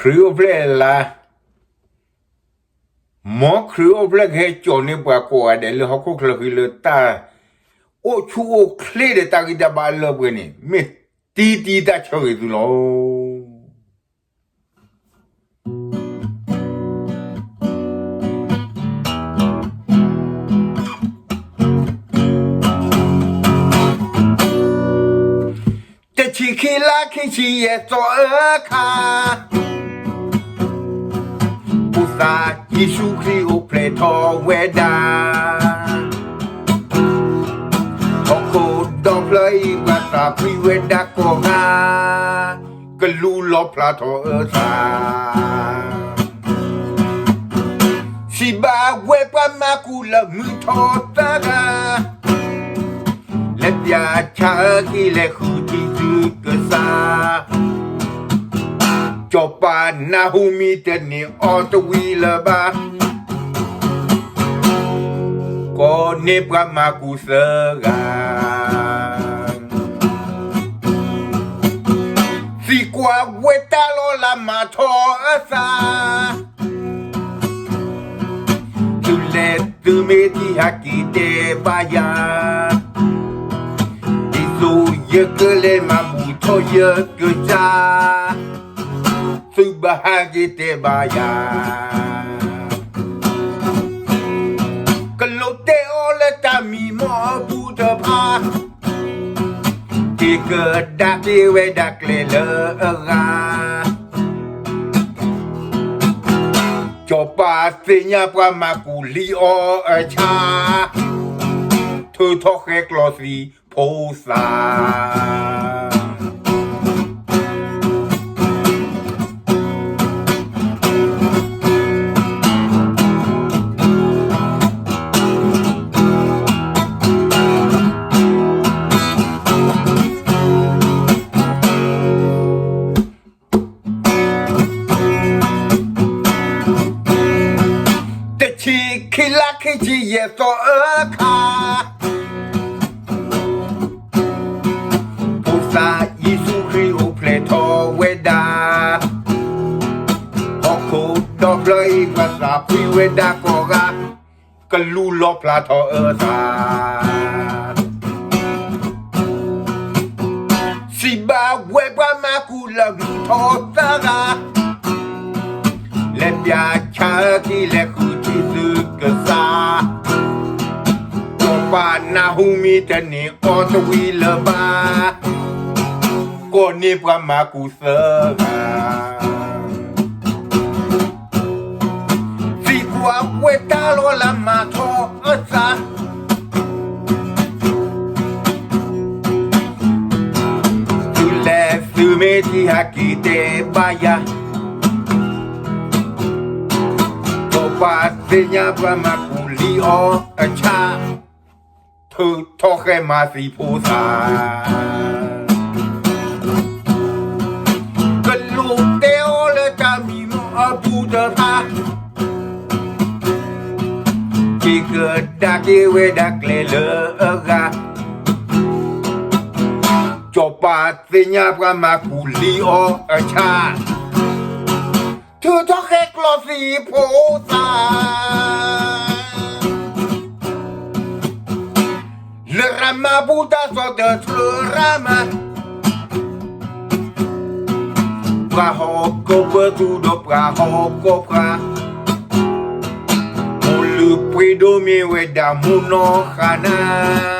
ခရံာ်အိၣ်ဖျဲၣ်လါ, မ်ခရံာ်အိၣ်ဖျဲၣ်ကဟဲကၠီၣ်န့ၢ်ပှၤကိးဂၤဒဲးလၢဟီၣ်ခိၣ်ချၢဃံလၢတၢ် အိၣ်ဆူၣ်အိၣ်ချ့ဒီးတၢ်ဂံၢ်တၢ်ဘါလၢပှဲၤန့ၣ် မ့ၢ်တံတံတၢ်ဆၢဂ့ၤသုလီၤ. တဆံခံလါခံဆံယဲၢ်သီအခါ, ဖိသၣ်ယ့ၣ်ၡူးခရံာ်အိၣ်ဖျဲၣ်ထီၣ်ဝဲဒၣ်, ဟီၣ်ခိၣ်ဒီဖျၢၣ်အံၤပှၤသးဖှံဝဲဒၣ်ကိးဂၤ, ကလူလီၤဖျါထီၣ်အသး စံးဘၣ်ဝဲပှၤမၤကူၣ်လၢမုၢ်ထီၣ်သၢဂၤ, လဲၤပျးဆါအခံလဲၤဃုထံၣ်သုကစၢ်, စီၤပၤနၢဟူမံတန့ၢ်အီၤတဝံၤလၢၤဘၣ်, ကိးန့ၢ်ပှၤမၤကူၣ်သၢဂၤ သံကွၢ်ဝဲတၢ်လီၤလးမၤထီၣ်အသး, သုလဲၤသုမ့ၢ်တဟဲက့ၤတဲဘၣ်ယၤ, ဒ်သိးယကလဲၤမၤဘူၣ်ထီၣ်ယကစၢ်, သုဘၣ်ဟဲက့ၤတဲဘၣ်ယၤ ကလူးတဲအီၤလၢတၢ်မံမီၢ်အပူၤတဖၣ်, က့ၤကဒါက့ၤဝဲဒၣ်ကျဲလၢအဂၤ, စီၤပၤသ့ၣ်ညါပှၤမၤကူၣ်လံအီၤအဆၣ်, ထုးထီၣ်ဃဲကျီသံးဖိသၣ် တဆံခံလါခံဆံယဲၢ်သီအခါ, ဖိသၣ်ယ့ၣ်ၡူးခရံာ်အိၣ်ဖျဲၣ်ထီၣ်ဝဲဒၣ်, ဟီၣ်ခိၣ်ဒီဖျၢၣ်အံၤပှၤသးဖှံဝဲဒၣ်ကိးဂၤ, ကလူလီၤဖျါထီၣ်အသး စံးဘၣ်ဝဲပှၤမၤကူၣ်လၢမုၢ်ထီၣ်သၢဂၤ, လဲၤပျးဆါအခံလဲၤဃုထံၣ်သုကစၢ်, စီၤပၤနၢဟူမံတန့ၢ်အီၤတဝံၤလၢၤဘၣ်, ကိးန့ၢ်ပှၤမၤကူၣ်သၢဂၤ သံကွၢ်ဝဲတၢ်လီၤလးမၤထီၣ်အသး, သုလဲၤသုမ့ၢ်တဟဲက့ၤတဲဘၣ်ယၤ, စီၤပၤသ့ၣ်ညါပှၤမၤကူၣ်လံအီၤအဆၣ်, ထုးထီၣ်ဃဲမၤသံးဖိသၣ် ကလူးတဲအီၤလၢတၢ်မံမီၢ်အပူၤတဖၣ်, က့ၤကဒါက့ၤဝဲဒၣ်ကျဲလၢအဂၤ, စီၤပၤသ့ၣ်ညါပှၤမၤကူၣ်လံအီၤအဆၣ်, ထုးထီၣ်ဃဲကျီသံးဖိသၣ် လၢရၤမၤဘူၣ်တၢ်သီတထြၢရၤမၤ, ပှၤဟီၣ်ကဝီၤသူၣ်ဒီးပှၤဟီၣ်ကဝီၤပှၤ, မိၢ်လုၢ်ပှ့ၤဒိၣ်မ့ၢ်ဝဲဒၣ်မိၢ်နီၢ်ဃၣ်နၤ